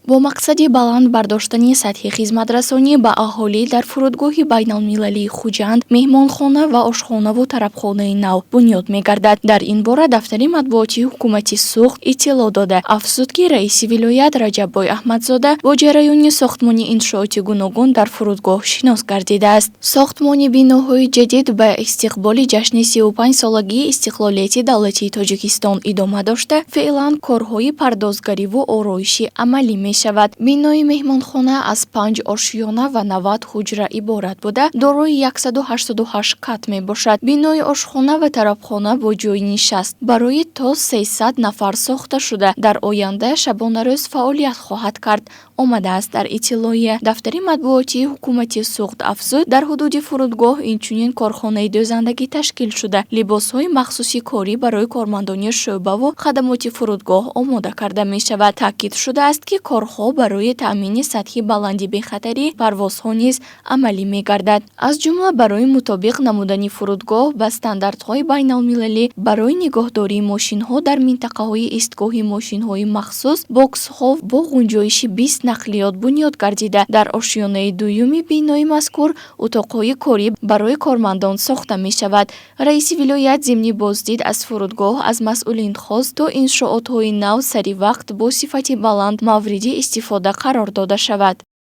Бо мақсади баланд бардоштани сатҳи хизматрасонӣ ба аҳолӣ дар фурудгоҳи байналмилалии Хуҷанд меҳмонхона ва ошхонаву тарабхонаи нав бунёд мегардад. Дар ин бора дафтари матбуотии ҳукумати Суғд иттилоъ дода, афзуд, ки раиси вилоят Раҷаббой Аҳмадзода бо ҷараёни сохтмони иншооти гуногун дар фурудгоҳ шинос гардидааст. Сохтмони биноҳои ҷадид ба истиқболи ҷашни 35-солагии истиқлолияти давлатии Тоҷикистон идома дошта, феълан корҳои пардозгариву ороишӣ амалӣ мешавад. Бинои меҳмонхона аз панҷ ошёна ва 90 ҳуҷра иборат буда, дорои 188 кат мебошад. Бинои ошхона ва тарабхона бо ҷойи нишаст барои то 300 нафар сохта шуда, дар оянда шабонарӯз фаъолият хоҳад кард, омадааст дар иттилоия. Дафтари матбуотии ҳукумати Суғд афзуд, дар ҳудуди фурудгоҳ инчунин корхонаи дӯзандагӣ ташкил шуда, либосҳои махсуси корӣ барои кормандони шӯъбаву хадамоти фурудгоҳ омода карда мешавад. Таъкид шудааст, ки корҳо барои таъмини сатҳи баланди бехатарии парвозҳо низ амалӣ мегардад. Аз ҷумла, барои мутобиқ намудани фурудгоҳ ба стандартҳои байналмилалӣ барои нигоҳдории мошинҳо дар минтақаҳои истгоҳи мошинҳои махсус боксҳо бо гунҷоиши 20 нақлиёт бунёд гардида, дар ошёнаи дуюми бинои мазкур утоқҳои корӣ барои кормандон сохта мешавад. Раиси вилоят зимни боздид аз фурудгоҳ аз масъулин хост, то иншоотҳои нав сари вақт бо сифати баланд мавриди истифода қарор дода шавад.